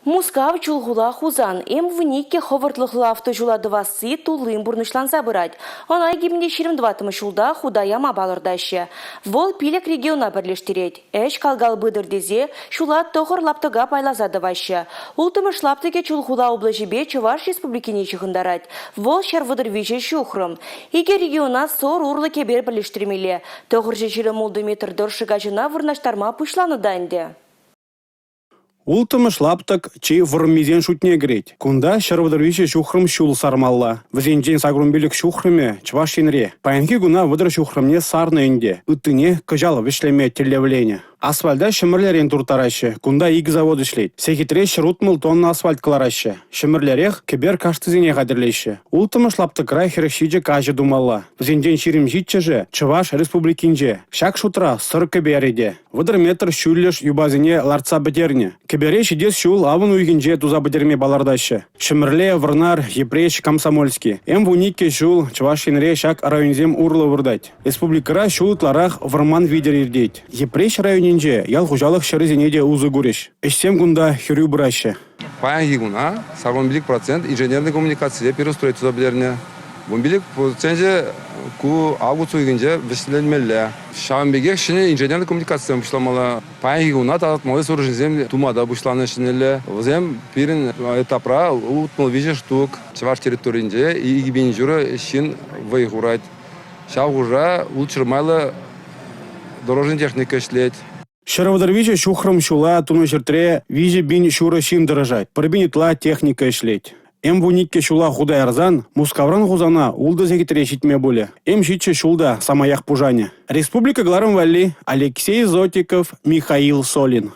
Мускав, Чулхула, Хусан М-12 хӑвӑртлӑхлӑ автоҫула тӑвасси туллин пурнӑҫланса пырать. Ӑна 2024 ҫулта хута яма палӑртаҫҫӗ. Вӑл пилӗк региона пӗрлештерет. Ӗҫ кал-кал пытӑр тесе ҫула тӑхӑр лаптӑка пайласа тӑваҫҫӗ. Улттӑмӗш лаптӑкӗ Чулхула облаҫӗпе Чӑваш Республикине ҫыхӑнтарать. Вӑл 133 ҫухрӑм. Икӗ региона Сор урлӑ кӗпер пӗрлештермелле. 926 метр тӑршшӗ каҫӑна вырнаҫтарма пуҫланӑ та ӗнтӗ. Улттӑмӗш лаптӑк чи вӑрӑммисен шутне кӗрет. Кунта 133 ҫухрӑм ҫул сармалла. Вӗсенчен 85 ҫухрӑмӗ Чӑваш Енре. Паянхи куна 30 ҫухрӑмне сарнӑ ӗнтӗ. Ыттине кӑҫал вӗҫлеме тӗллевленӗ. Асфальта Ҫӗмӗрлерен турттараҫҫӗ. Кунта икӗ завод ӗҫлет. Сехетре 160 тонна асфальт кӑлараҫҫӗ. Ҫӗмӗрлерех кӗпер каштисене хатӗрлеҫҫӗ. Улттӑмӗш лаптӑкра 47 каҫӑ тумалла. Вӗсенчен 27-шӗ Чӑваш Республикинче. Ҫак шутра Сӑр кӗперӗ те. 30 метр ҫӳллӗш юпасене лартса пӗтернӗ. Кӗпере ҫитес ҫул авӑн уйӑхӗнче туса пӗтерме палӑртаҫҫӗ. Ҫӗмӗрле, Вӑрнар, Йӗпреҫ, Комсомольски. М-12 ҫул Чӑваш Енре ҫак районсем урлӑ выртать. Республикӑра ҫул ытларах вӑрман витӗр иртет. Йӗпреҫ районӗнче ял хуҫалӑх ҫӗрӗсене те усӑ курӗҫ. Ӗҫсем кунта хӗрӳ пыраҫҫӗ. Паянхи куна 85% инженернӑй коммуникацие пирӗн строить туса пӗтернӗ. 15 проценчӗ ку август уйӑхӗнче вӗҫленмелле. Ҫавӑн пекех ҫӗнӗ инженернӑй коммуникацисем пуҫламалла. Паянхи куна тасатмалли сооруженисем тума та пуҫланӑ ҫӗнӗлле. Вӗсем пирӗн этапра 63 штук. Чӑваш территорийӗнче 2 000 ҫурӑ ҫын вӑй хурать. Ҫав хушӑра ултҫӗр майлӑ дорожный техника ӗҫлет. 133 ҫухрӑм ҫула тунӑ ҫӗртре 3 500 ҫын тӑрӑшать, 1 пин ытла техника ӗҫлет. М-12 ҫула хута ярсан Мускавран Хусана 6 сехетре ҫитме пулӗ. М-7 ҫул та самаях пушанӗ. Республика кӑларӑм валли Алексей Зотиков, Михаил Солин.